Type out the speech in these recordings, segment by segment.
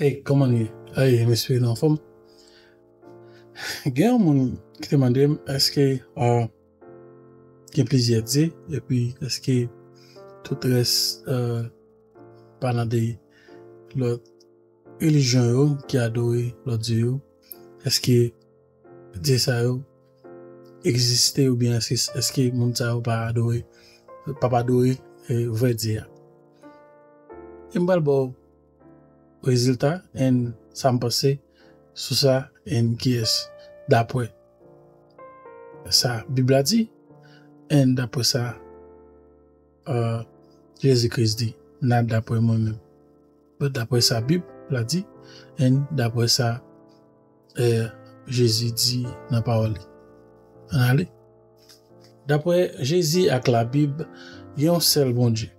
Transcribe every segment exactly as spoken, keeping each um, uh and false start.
Hey, kòman nou ye? Hey, m espere nou anfòm. Gen yon moun ki te mande m, èske uh, gen plizyè dye, epi èske tout rès uh, pa nan de lòt relijyon yo ki adore lòt dye yo, èske dye sa yo egziste oubyen èske, èske moun sa yo pa adore, pa adore eh, vrè dye a? E m pral ba w rezilta and sa m panse sou sa and kiyès dapre sa Bib la di and dapre sa uh, Jezi Kris di, nan dapre mwen menm. But dapre sa Bib la di and dapre sa eh, Jezi di nan pawòl li. Ann ale. Dapre Jezi ak Labib, gen yon sèl Bondye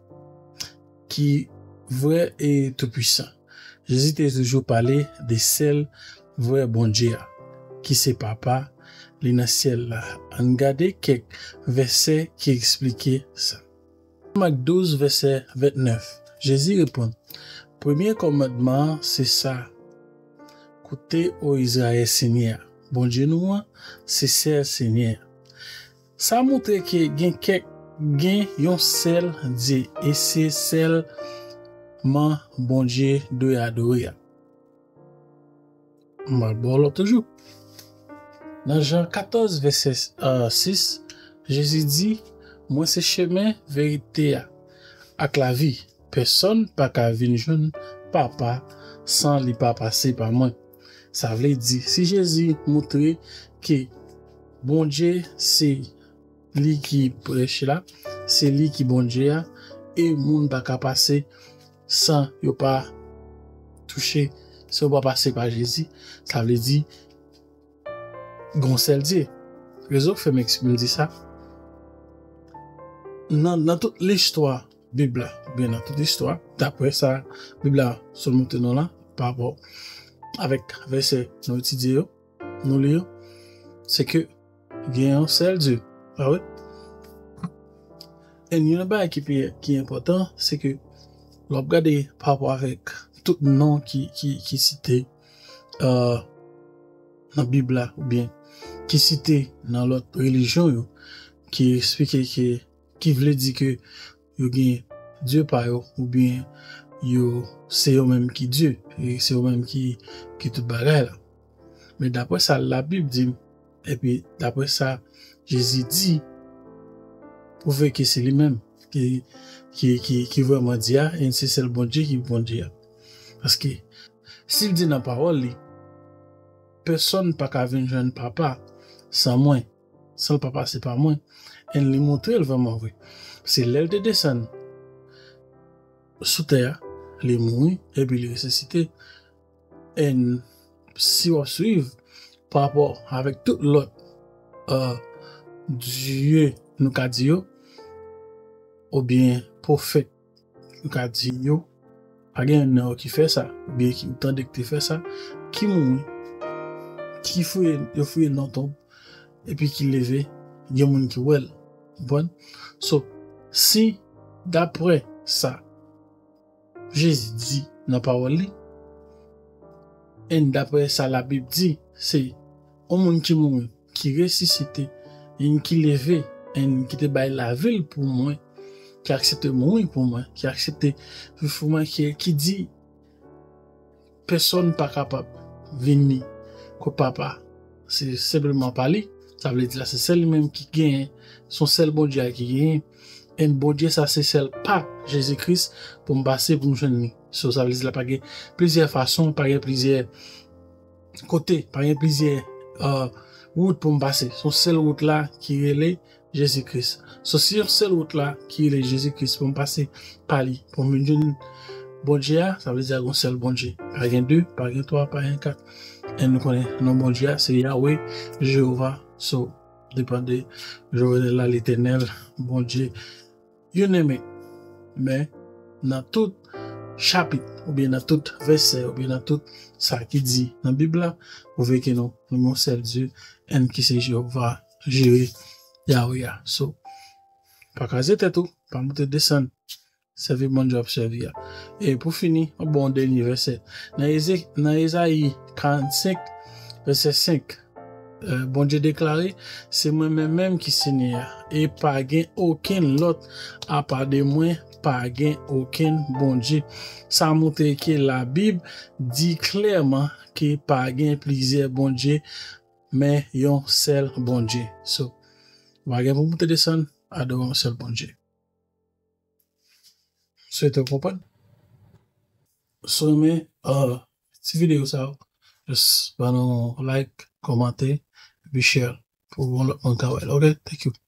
ki vrè e toupwisan. Jezi te toujou pale de sèl vrè Bondye a, ki se Papa li nan syèl la. Ann gade kèk vèsè ki eksplike sa. Mak douz, vèsè vennèf, Jezi reponn, premye kòmandman an se sa, koute, o Izrayèl, Senyè a, Bondye nou an, se sèl Senyè a. Sa montre ke gen kèk, gen yon sèl Dye e se sèlman Bondye dwe adore a. M pral ba w lòt toujou. Nan Jan katòz, vèsè sis, Jezi di, mwen se chemen, verite a, ak lavi. Pèsonn pa ka vin jwenn Papa san li pa pase pa mwen. Sa vle di, si Jezi montre ke Bondye se li ki prèch la, se li ki Bondye a, e moun pa ka pase san yo pa touche, san yo pa pase pa Jezi. Sa vle di, gon sèl Dye. Rezon k fè m eksprime di sa, nan, nan tout listwa Bib la, oubyen nan tout listwa, dapre sa Bib la sot montre nou la, pa rapò avèk vèsè nou etidye yo, nou li yo, se ke gen yon sèl Dye, pa vre? E youn nan bagay ki pi ki enpòtan, se ke lè w ap gade pa rapò avèk tout non ki, ki, ki site uh, nan Bib la, oubyen ki site nan lòt relijyon yo, ki eksplike ke, ki vle di ke yo gen dye pa yo, oubyen yo se yo menm ki Dye, e se yo menm ki, ki tout bagay la. Men dapre sa Labib di m, epi dapre sa Jezi di, pwouve ke se li menm ki, ki, ki, ki vrèman Dye a, e se sèl Bondye ki Bondye a. Paske si l di nan pawòl li, pèsonn pa ka vin jwenn Papa san mwen, san l pa pase pa mwen, e li montre l vrèman vre. Se lè l te desann sou tè a, li mouri, epi li resisite. And si w ap swiv pa rapò avèk tout lòt uh, dye nou ka di yo, oubyen pwofèt nou ka di yo, pa gen youn nan yo ki fè sa, oubyen ki ou tande ki te fè sa, ki mouri, ki fouye, yo fouye l nan tonb, epi ki leve, gen moun ki wè l. Konprann? So, si dapre sa Jezi di nan pawòl li, and dapre sa Labib di, se yon moun ki mouri, ki resisite, and ki leve, and ki te bay lavi l pou mwen, ki aksepte mouri pou mwen, ki aksepte viv pou mwen, ki, ki di, pèsonn pa kapab vini kot Papa, se senpleman pa li. Sa vle di la, se sèl li menm ki genyen, se yon sèl Bondye a ki genyen. And Bondye sa se sèl pa Jezi Kris pou m pase pou m jwenn li. So, sa vle di la, pa gen plizyè fason, pa gen plizyè kote, pa gen plizyè uh, wout pou m pase. Se yon sèl wout la ki rele Jezi Kris. So, si yon sèl wout la ki rele Jezi Kris pou m pase pa li, pou m vin jwenn Bondye a, sa vle di a gon sèl Bondye. Pa gen de, pa gen twa, pa gen kat. E nou konnen non Bondye a, se Yahweh, Jewova. So, depann de Jovènèl la, Letènèl, Bondye, you name it. Men, nan tout chapit, oubyen nan tout vèsè, oubyen nan tout sa ki di nan Bib la, ou veye ke nou, nou gen yon sèl Dye, and ki se Jewova Jire, Yahweh a. So, pa kraze tèt ou, pa monte desann. sèvi Bondye w ap sèvi a. E pou fini, mwen ba w yon dènye vèsè. Nan Eze, nan Ezayi karannsenk, vèsè senk, Bondye deklare, se mwen menm menm ki Senyè a, e pa gen okenn lòt apa de mwen, pa gen okenn Bondye. Sa montre ke Labib di klèman ke pa gen plizyè Bondye, men yon sèl Bondye. So, pa gen pou moute desann, adore yon sèl Bondye. Swete w konprann. Si w renmen ti videyo sa yo, just ban nou like, kòmante, epi share pou yon lòt moun ka wè l. Ok, thank you.